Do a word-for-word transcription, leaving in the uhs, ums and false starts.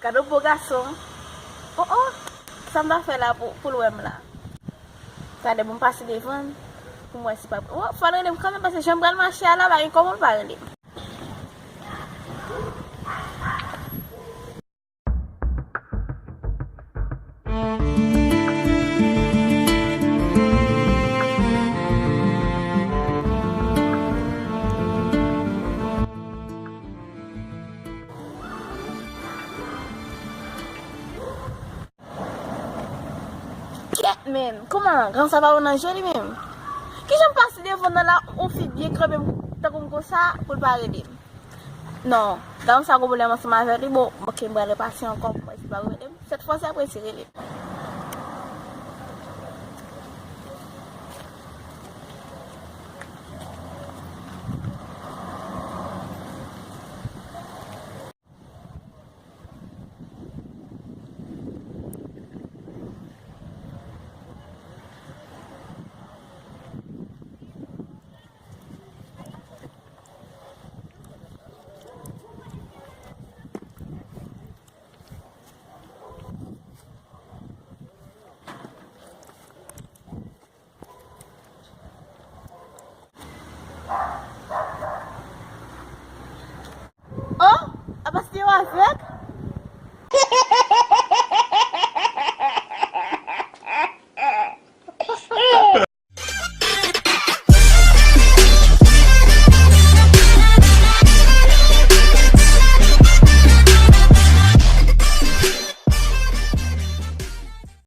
Gade yon bo gason. Oh, oh. Sa m ta fè la pou, pou l wè m la? Gade, bon, m pase devan l pou m wè si pa. Oh, fò l rele m kanmenm, paske jan m pral mache a la, pa gen kòman l pa rele m. Kèt menm, kòman? Gran sa pa wè nan je li menm? Kijan m pase devan nan la, yon fi byen kanpe m tankou m konsa pou l pa rele m? Non, gran sa gon pwoblèm ansanm avè li, bon, oke, m pral repase ankò pou mwen si l pa rele m. Sèt fwa se apre si rele m.